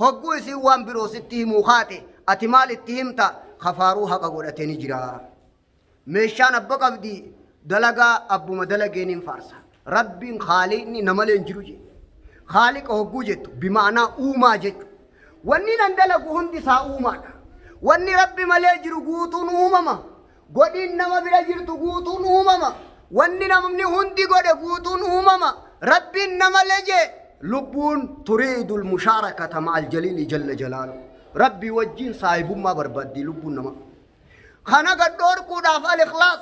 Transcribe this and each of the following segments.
Hogguu isiin waan biroo sitti himuu kaate ati maal itti himta? Ka faaruu haqa godhate ni jira. Meeshaan abba qabdi dalagaa abbuma dalageeniin faarsa. Rabbiin khaaliqni namalee hin jiru jee. Khaaliqa hogguu jettu bima'anaa uumaa jechu. Wanni nan dalagu hundi isaa uumaadha. Wanni Rabbi malee jiru guutuun uumama. Godhiin nama bira jirtu guutuun uumama. Wanni namni hundi godhe guutuun uumama. Rabbiin namalee jee lubbuun turiidul mushaarakata ma'al jaliili jalla jalaalu. Rabbii wajjin saahibummaa barbaaddi lubbuun namaa. Kana gad dhoorkuudhaaf al-ikhlaas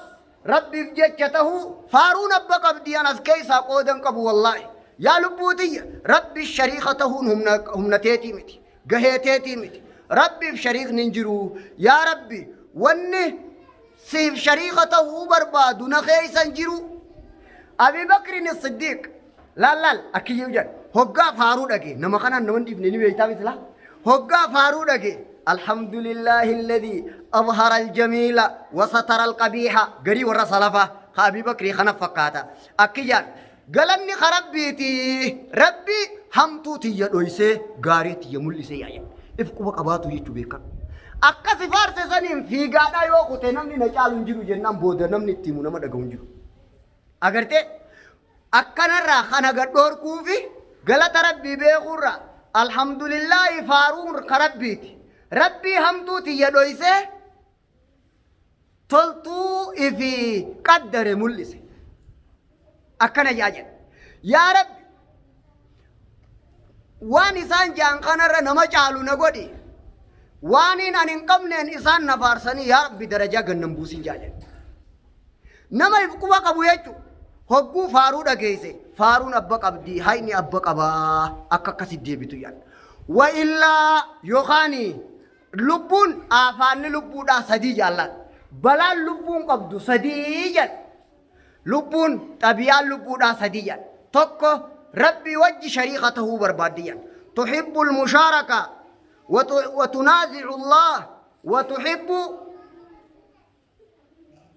Rabbiif jecha tahuu faaruun abba qabdii an as keessaa qooda hin qabu wallaahi. Yaa lubbuu tiyya Rabbi shariika tahuun humna humna teetii miti. Gahee teetii miti. Rabbiif shariikni hin jiru. Yaa Rabbi wanni siif shariika tahuu barbaadu na keessa hin jiru. Abi Bakrin Siddiiq laal laal akki jiru jedhan hoggaa faaruu dhage nama kanaan nama hin dhiifne ni beektaa misilaa hoggaa faaruu dhage alhamdulillahi alladhi azhara aljamiila wa satara alqabiiha garii warra salafaa ka Abi Bakrii kana fakkaata akki jedhan galanni ka rabbiiti rabbi hamtuu tiyya dhoysee gaarii tiyya mul'isee yaaya if quba qabaatu jechuu beekan akka si faarse saniin fiigaadhaa yoo kute namni na caalu hin jiru jennaan booda namni itti himu nama dhaga'u hin jiru. Agartee? Akkanarraa kana gad dhoorkuufi galata Rabbii beekuurraa alhamdulillaahi faaruun ka Rabbiiti. Rabbii hamtuu tiyya dhoysee toltuu ifi qaddare mul'ise. Akkana jaa jedha. Yaa Rabbi waan isaan jaan kanarra nama caalu na godhi. Waaniin ani hin qabneen isaan na faarsanii yaa Rabbi darajaa gannan buusin jaa jedha. Nama if quba qabu jechu hogguu faaruu dhageeyse faaruun abba qabdi hayni abba qabaa akka akkasi deebitu yaad. Wa illaa yookaan lubbuun aafaanni lubbuudhaa sadii jaallaan. Balaan lubbuun qabdu sadii jedha. Lubbuun xabiyaan lubbuudhaa sadii jedha. Tokko Rabbii wajji shariika tahuu barbaaddi jedha. Tuhibbul mushaaraka wa tunaazi'u Allah wa tuhibbu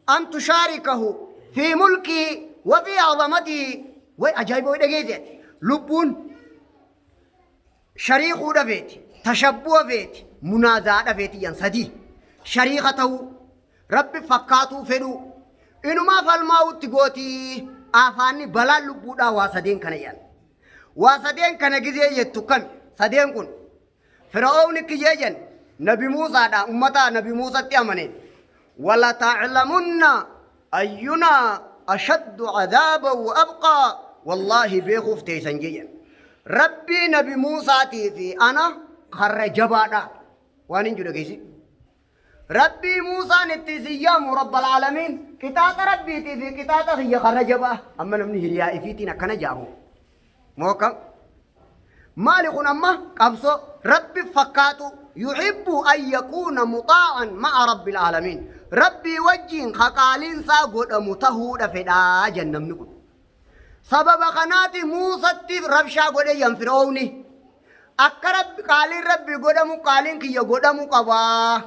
an tushaarikahu fi mulkii wa fi azamatihi way ajaa'iba way dhageesse ati lubbuun shariikuudha feeti tashabbu'a feeti munaazaadha feeti yan sadii shariika ta'uu rabbi fakkaatuu fedhuu inumaa falmaa'utti gootii afaanni balaan lubbuudhaa waa sadeen kana yan waa sadeen kana gizee jettu kami sadeen kun Fir'oowni kiyyee jen nabi Muusaadha ummata nabi Muusatti amane wala ta'lamunna ayyunaa ashaddu cadaaban wa abqaa wallaahi beekuuf teeysan jejen Rabbii nabi Muusaatii fi ana karra jabaadha waan hin jiru dhageessi Rabbii Muusaan itti isin yaamu rabbal aalamiin qixaaxa rabbiitii fi qixaaxa kiyya karra jabaa amma namni hiriyaa ifiitiin akkana jaamu moo akkam Maali kun amma qabsoo Rabbi fakkaatu yuhibbu an yakuuna muxaa'an ma'a rabbil aalamiin. Rabbii wajjiin ka qaaliin isaa godhamu tahuudha fedhaa jan namni kun. Sababa kanaati Muusatti rabshaa godhe jan Fir'oowni. Akka rabbi qaaliin Rabbii godhamu qaaliin kiyya godhamu qabaa.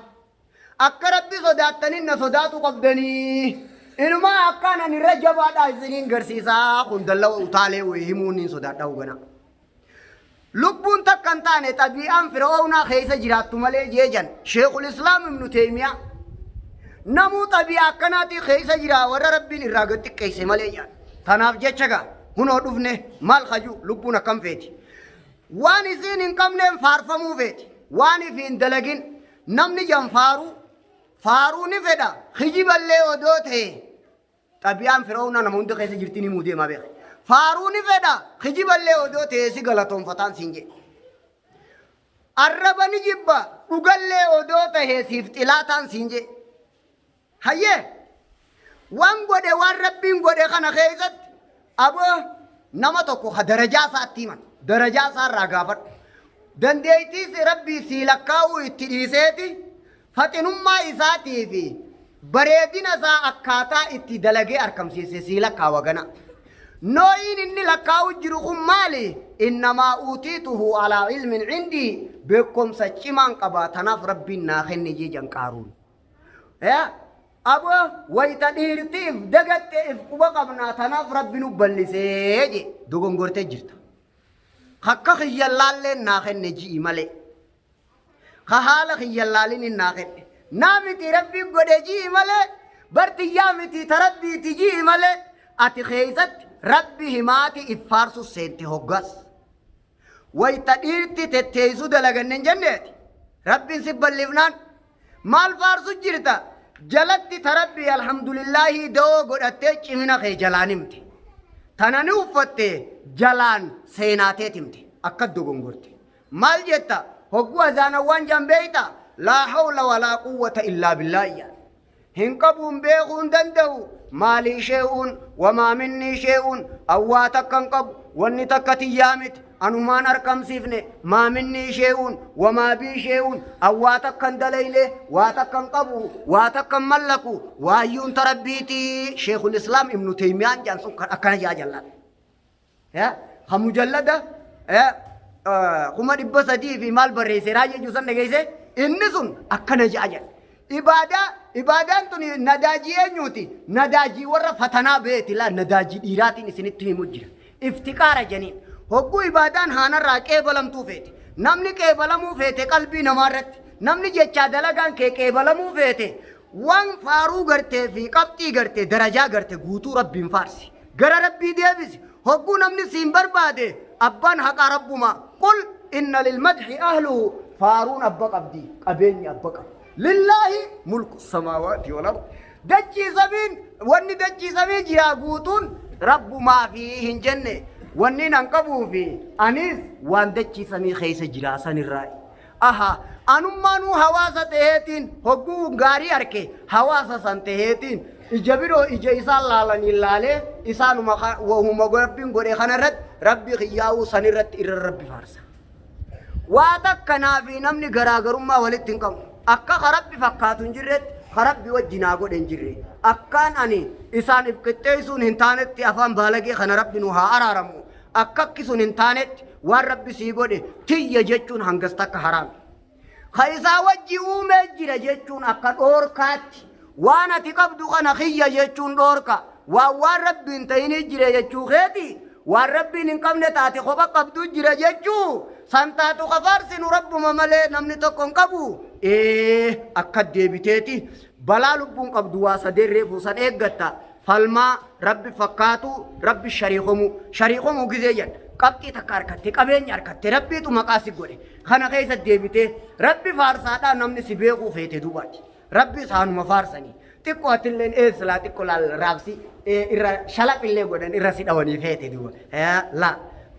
Akka Rabbi sodaattanin na sodaatu qabdanii. Inumaa akkaan ani irra jabaadha isiniin garsiisaa kun dallawa utaalee wayii himuun niin sodaadha hogana. Lubbuun takka hin taane xabii'aan fir'oownaa keessa jiraattu malee jeejan Sheekul Islaam Ibnu Teeymiyaa. Namuu xabii'aa akkanaatii keessa jira warra Rabbiin irraa gad xiqqeesse malee jedhan. Tanaaf jecha gaa hunoo dhufne maal kaju lubbuun akkam feeti. Waan isiin hin qabneen faarfamuu feeti. Waan ifiin dalagin Namni jan faaruu faaruu ni fedha kijiballee odoo ta'e xabiyaan fir'aawnaa nama hunda keessa jirtiin himuu deemaa beeka. Faaruu ni fedha kijiballee odoo ta'e si galatoonfataan siin jedhe. Arraba ni jibba dhugallee odoo ta'e siif xilaataan siin jedhe. Hayyee! Waan godhe waan Rabbiin godhe kana keessatti aboo nama tokko ka darajaa isaatti himan darajaa isaa irraa gaafadhu. Dandeettii si Rabbii sii lakkaa'uu itti dhiiseeti faxinummaa isaatii fi bareedina isaa akkaataa itti dalagee arkamsiise sii lakkaawa gana. Noo'iin inni lakkaa'u jiru kun maali? Innamaa uutiituhu alaa ilmin cindii beekumsa cimaan qaba tanaaf Rabbiin naa kenne jee janqaaruun. Abo wayta dhiirti if dagatte if quba qabnaa tanaaf rabbi nu ballisee je dogongortee jirta. Akka kiyya laalleen naa kenne ji'i malee. Ka haala kiyya hin laalin naa kenne. Naa miti Rabbiin godhe ji'i malee bar tiyyaa miti ta Rabbiiti ji'i malee ati keeysatti Rabbi himaati if faarsu seente hoggas. Wayta dhiirti tetteeysu dalaganne hin jenneeti. Rabbiin si ballifnaan maal faarsu jirta? Jalatti ta Rabbii alhamdulillaahii dawoo godhattee cimina kee jalaan himte. Tana ni uffatte jalaan seenaateet himte. Akka dogongorte. Maal jetta? Hogguu azaana waan jaan beeyta? Laa hawla walaa quwwata illaa billaahi jaan. Hin qabuun beekuu hin danda'u. Maalii shee'uun wamaa minnii shee'uun awwaa takka hin qabu. Wanni takka tiyyaa miti. Anumaan arkamsiifne maa minnii shee'uun wamaa bii shee'uun awwaa takka hin dalayne waa takka hin qabu waa takka hin mallaku waayyuun ta Rabbiiti. Sheekul Islaam Ibnu Teeymiyaan jaan sun kan akkana jaa jallaan. Ka mujallada 300,000 fi maal barreesseeraa jechuu san dhageesse inni sun akkana ja'a jedha. Ibaadaa ibaadaan tun nadaajii eenyuuti? Nadaajii warra fatanaa beeti laa nadaajii dhiiraatiin isinitti himu jira. Iftiqaara janiin. Hogguu ibaadaan haanarraa qeebalamtuu feete. Namni qeebalamuu feete qalbii namaa irratti. Namni jechaa dalagaan kee qeebalamuu feete waan faaruu gartee fi qabxii gartee darajaa garte guutuu Rabbiin faarsi. Gara Rabbii deebisi. Hogguu namni siin barbaade abbaan haqaa Rabbuma. Qul inna lilmadhi ahluhu faaruun abba qabdi qabeenyi abba qaba. Lillaahi mulku samaawaati wal ardi. Dachii samiin wanni dachii samii jiraa guutuun Rabbumaa fi hin jenne wanni nan qabuu fi anis waan dachii samii keessa jiraa sanirraa. Aha anummaanuu hawaasa taheetiin hogguu gaarii arke hawaasa san taheetiin ija biroo ija isaan laalaniin laalee isaanuma wahuma Rabbiin godhe kanarratti Rabbi kiyyaa'uu sanirratti irra Rabbi faarsa. Waa takka naa fi namni garaagarummaa walitti hin qabu. Akka ka Rabbi fakkaatu hin jirretti ka Rabbi wajji naa godhe hin jirre. Akkaan ani isaan if qixxeessuun hin taanetti afaan baalagee kana Rabbi nu haa araaramu. Akka akki sun hin taanetti waan Rabbi sii godhe tiyya jechuun hangas takka haraami. Ka isaa wajji uumee jira jechuun akka dhoorkaatti waan ati qabdu kana kiyya jechuun dhoorka. Waan waan Rabbi hin ta'inii jira jechuu keeti. Waan Rabbiin hin qabne taate kopha qabdu jira jechuu san taatu ka faarsinu Rabbuma malee namni tokko hin qabu. Ee akka deebiteeti balaa lubbuun qabdu waa sadeen reefuu san eeggatta. Falmaa, Rabbi fakkaatuu, Rabbi shariikomuu. Shariikomuu gizee jedhan qabxii takka arkatte, qabeenya arkatte, Rabbiitu maqaa si godhe. Kana keessa deebitee Rabbi faarsaadhaa namni si beekuu feete duubaati. Rabbi isaanuma faarsanii. Xiqqoo atilleen ee silaa xiqqoo laal raabsi irra shalaqillee godhan irra si dhawanii feete duuba. Laa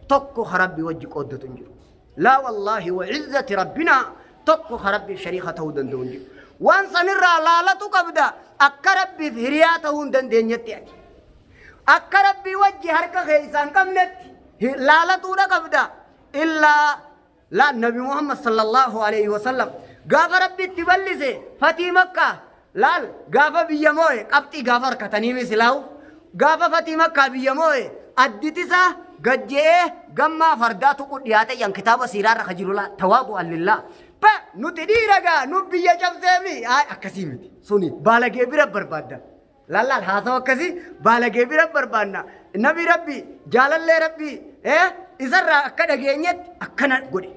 tokko ka Rabbi wajji qooddatu hin jiru. Laa wallaahi wa izzati rabbinaa tokko ka Rabbiif shariika ta'uu danda'u hin jiru. Waan sanirraa laalatu qabda akka Rabbiif hiriyaa ta'uu hin dandeenyetti ati. Akka Rabbii wajji harka keessaa hin qabnetti laalatuudha qabda. Illaa laa Nabi Muhammad sallallahu alaihi wasallam gaafa Rabbi itti bal'ise fatii Makkaa laal gaafa biyya moo'e qabxii gaafa harkatanii misilaawu gaafa fatii Makkaa biyya moo'e additisaa gad je'ee gammaa fardaa tuqu dhiyaate yan kitaaba siiraarra ka jiru laa tawaadu allillaa pa nuti dhiira gaa nu biyya cabseemi ay akkasii miti suni baalagee bira barbaadda. Laal laal haasawa akkasii baalagee bira barbaanna. Nabi Rabbi jaalallee Rabbii isarraa akka dhageenyetti akkana godhe.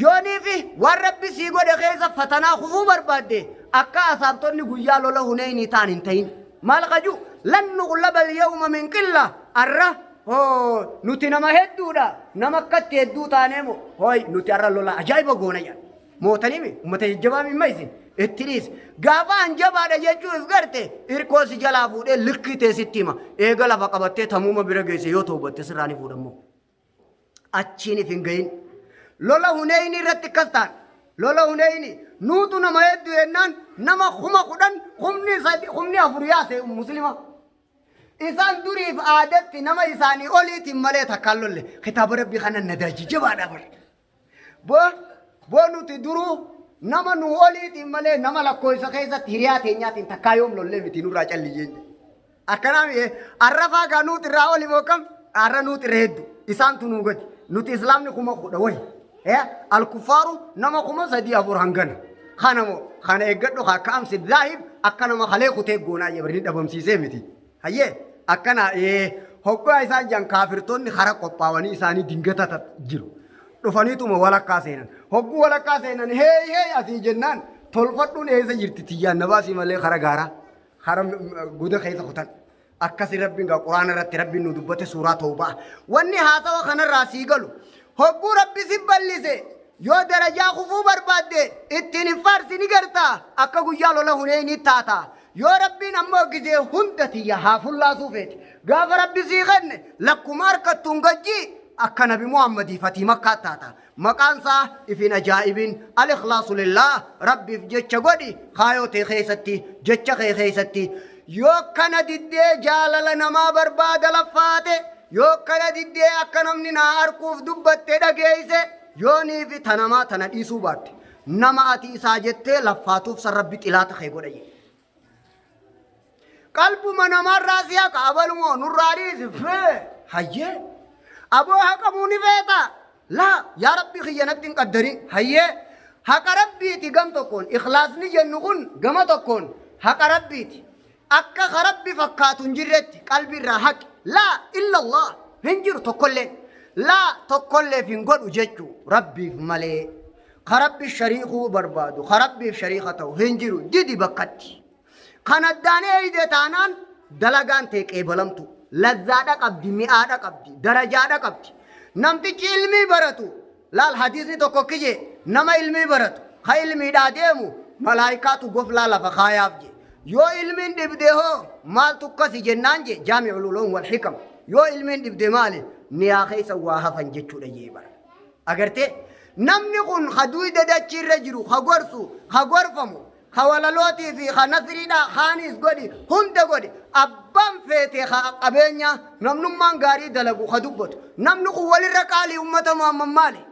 Yoonii fi waan Rabbi sii godhe keessa fatanaa kufuu barbaadde akka asaabtonni guyyaa lola Huneynii ta'an hin ta'in. Maal kaju lan nuqlaba al-yawma min qilla arra hoo nuti nama hedduudha nama akkatti hedduu taanee moo hooy nuti arra lola ajaa'iba goona jedhan. Mootanii mi? Ummata jajjabaa mi maysi? Itti dhiisi. Gaafa an jabaadha jechuu if garte irkoo si jalaa fuudhee likkii tee sitti hima. Eega lafa qabattee tamuuma bira geesse yoo toobatte sirraa ni fuudhammoo. Achiin if hin gahin. Lola Huneyni irratti akkas ta'an. Lola Huneyni nuutu nama hedduu jennaan nama 10,000 kumni sadi kumni afur yaase muslima. Isaan duriif aadatti nama isaanii oliitiin malee takkaan lolle. Kitaaba Rabbii kana nadaajii jabaadha bara. Boo boo nuti duruu nama nu oliitiin malee nama lakkoofsa keessatti hiriyaa teenyaatiin takkaa yoom lollee miti nurraa calli jeenya. Akkanaa mi'ee arrafaa gaa nuti irraa oli moo kam arra nuti irra heddu isaantu nuu gadi nuti islaamni 10,000 wayi. Alkuffaaru nama 3,000 4 hangana. Kana moo kana eeggadhu akka amsi zaahib akka nama kalee kutee goonaa jabri dhabamsiisee miti. Hayyee akkana hoggaa isaan jan kaafirtoonni kara qophaawanii isaanii dingata jiru. Dhufaniituma walakkaa seenan. Hogguu walakkaa seenan heey heey asii jennaan tolfadhuun eessa jirti tiyyaan na baasii malee kara gaaraa kara guda keessa kutan. Akkasi Rabbiin gaa Quraana irratti Rabbiin nu dubbate suuraa Tawbaa. Wanni haasawa kanarraa sii galu hogguu Rabbi si ballise yoo darajaa kufuu barbaadde ittiin hin faarsi ni gartaa akka guyyaa lola Huneynii taata. Yoo Rabbiin ammoo gizee hunda tiyya haa fullaasuu feete gaafa Rabbi sii kenne lakkuma harkattuun gajjii akka Nabi Muhammadii fatii Makkaa taata. Maqaan isaa if hin ajaa'ibin al-ikhlaasu lillaah Rabbiif jecha godhi kaayoo tee keessatti jecha kee keessatti yoo kana diddee jaalala namaa barbaada laffaate yoo kana diddee akka namni naa arkuuf dubbatte dhageeyse yoo niifi ta namaa tana dhiisuu baatte nama ati isaa jettee laffaatuuf san Rabbi xilaata kee godha jedhe. Qalbuma namaarraa si haqa abalumoo nurraa dhiisi fee hayyee aboo haqamuu ni feeta laa yaa rabbi kiyya natti hin qaddarin hayyee haqa rabbiiti gam tokkoon ikhlaasni jennu kun gama tokkoon haqa rabbiiti akka ka rabbi fakkaatu hin jirretti qalbiirraa haqi laa illallah hin jiru tokkolleen laa tokkolleef hin godhu jechuu rabbiif malee ka rabbi shariikuu barbaadu ka rabbiif shariika ta'u hin jiru didi bakkatti. Kan addaan eeyde taanaan dalagaan tee qeebalamtu. Lazzaadha qabdi, mi'aadha qabdi, darajaadha qabdi. Namtichi ilmii baratu, laal hadiisni tokko kije nama ilmii baratu, ka ilmiidhaa deemu malaayikaatu goflaa lafa kaayaaf je. Yoo ilmiin dhibde hoo maaltu akkasi jennaan je jaami'ul uluum wal hikam. Yoo ilmiin dhibde maali? Niyaa keessa waa hafan jechuudha jee bara. Agartee? Namni kun ka duyda dachii irra jiru, ka gorsu, ka gorfamu, ka walalootii fi ka nasriidhaa kaaniis godhi hunda godhi abbaan feete ka qabeenya namnummaan gaarii dalagu ka dubbatu namni kun walirra qaalii ummata Muhammad maali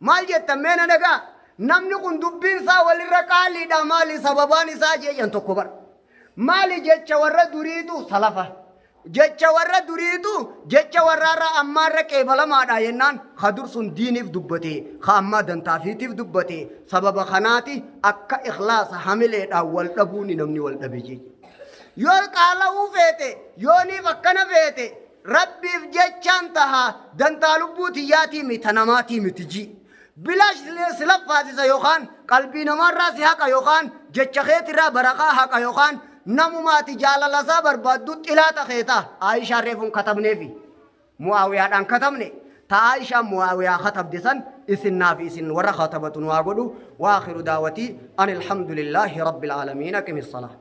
maal jettan mee na dhagaa namni kun dubbiin isaa walirra qaaliidha maali sababaan isaa jeejan tokko bara maali jecha warra duriitu salafa Jecha warra duriitu jecha warraarra ammaarra qeebalamaadha jennaan ka dur sun diiniif dubbate ka ammaa dantaafiitiif dubbate sababa kanaati akka ikhlaasa hamileedhaan wal dhabuuni namni wal dhabe jee. Yoo qaala'uu feete yooniif akkana feete rabbiif jechaan taha dantaa lubbuu tiyyaatii miti ta namaatii miti ji. Bilaash si laffaasisa yookaan qalbii namaarraa si haqa yookaan jecha keetirraa barakaa haqa yookaan namuma ati jaalalasaa barbaaddu xilaata kee ta'a. Aayishaan reefuun katabneefi Mu'aawiyaadhaan katabne ta Aayishaan Mu'aawiyaa katabde san isin naafi isin warra katabatu nu haa godhu. Wa aakhiru daawatii anilhamdulillaahi rabbil aalamiin aqimi salaa.